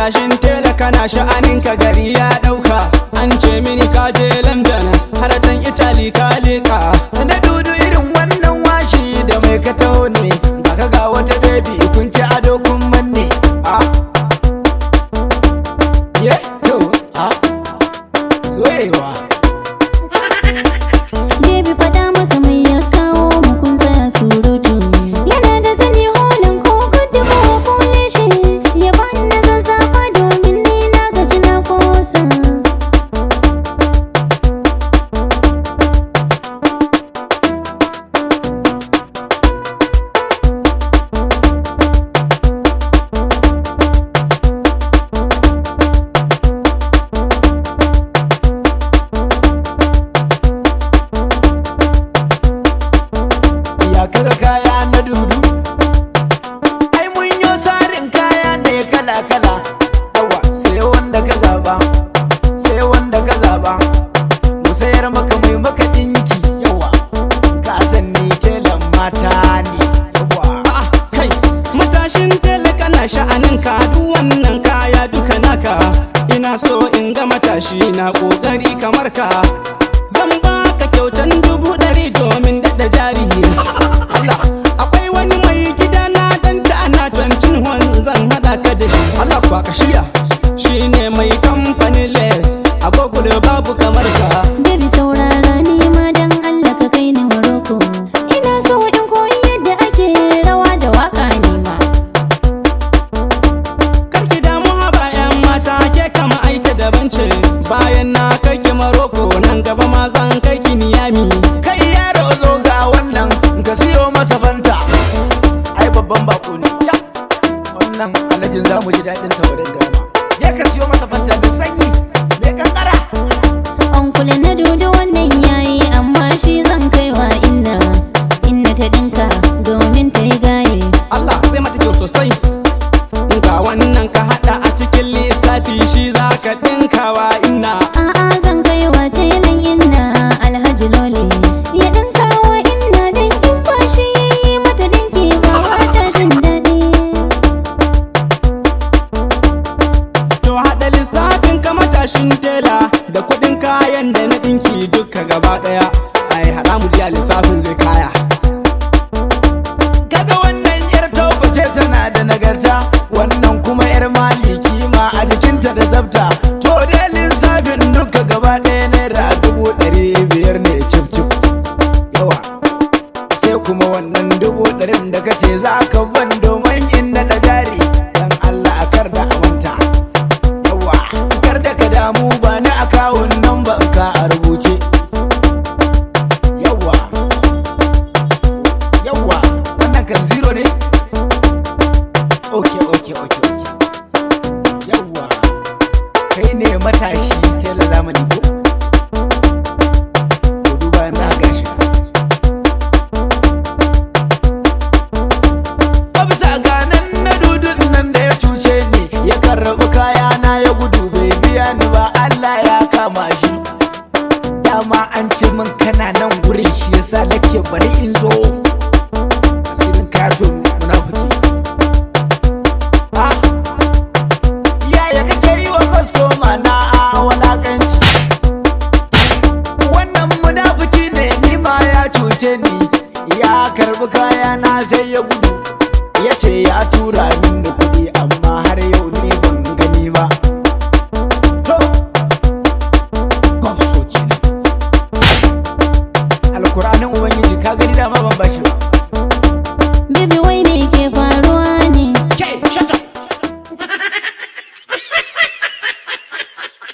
Matashin tela, kana sha'anin ka, gari ya dauka. An ce mini ka je London, har can Italy ka leka. Na Dudu, irin wannan washi da mai ka taho ne? Ga ka ga wata baby, kun ci ado, kun manne. A ye to a soyewa. Baby, faɗa masa mai ya kawo mu kun tsaya surutu. Yana da zani holin ko gudu ko kule shi. Ya bani na zazzafa domin ni na gaji na kosa. Ya kaga kaya na Dudu? Ai mun yo sarin kaya ne kala kala. Yawa, sai wanda ka zaba, sai wanda ka zaba, mu sayar maka, mai maka dinki. Yawa, ka san ni telan mata ne. Yawa. A'a, kai matashin tela, kana sha'anin ka, duk wannan kaya duka naka. Ina so in ga matashi na kokari kamar ka. Zan baka kyautan 100,000 domin daɗa jari. Allah, akwai wani mai gida na dan ta ana cancin wan, zan haɗa ka da shi. Allah kuwa, ka shirya, shine mai kamfanin les a Google, babu kamar sa. Baby, saurara, ni ma dan Allah ka kai ni Morocco. Ina so in koyi yadda ake rawa da waka ni ma. Karki damu, haba yan mata, ke kama aita daban ce. Bayan na kai ki Maroko, nan gaba ma zan kai ki Niyami. Kai yaro, zo ga wannan, ka siyo masa Fanta. Ai babban bako ne. Ca, wannan alhajin za mu ji daɗin sa wurin gama. Je ka siyo masa Fanta mai sanyi, mai kankara. Uncle na Dudu, wannan yayi, amma shi zan kaiwa inna. Inna ta dinka domin ta yi gaye. Allah, sai mata kyau sosai. Ga wannan, ka hada a cikin lissafi, shi za ka dinkawa inna. A'a, zan kaiwa telan inna, Alhaji Lole. Ya dinkawa inna, dan in ba shi yayi mata dinki ba ba ta jin daɗi. To hada lissafin ka, matashin tela, da kudin kayan da na dinki duka gaba daya. Ai hada mu ji a lissafin zai kaya. Kaga wannan yar Togo ce, tana da nagarta. Wannan kuma yar Maliki ma a jikinta da tsafta. To dai lissafin duka gaba ɗaya ₦500,000 ne cif cif. Yawa, sai kuma wannan 100,000 da kace za ka ban domin in naɗa jari, dan Allah kar da amanta. Yawa, kar da ka damu, ba ni akawun nan ba ka a rubuce. Yawa, yawa, wannan kan zero ne. Okay, yawa, kai ne matashi tela zamani ko? To duba na gashi. Bisa ganan na Dudun nan da ya cuce ni, ya karɓi kaya na ya gudu, bai biya ni ba, Allah ya kama shi. Dama an ce min kana nan gurin, shi yasa nace bari in zo. Asirin kato, munafiki. Ah, yaya kake yi wa kwastoma na a walakanci? Wannan munafiki ne, ni ma ya cuce ni. Ya karbi kaya na sai ya gudu, ya ce ya tura min da kuɗi, amma har yau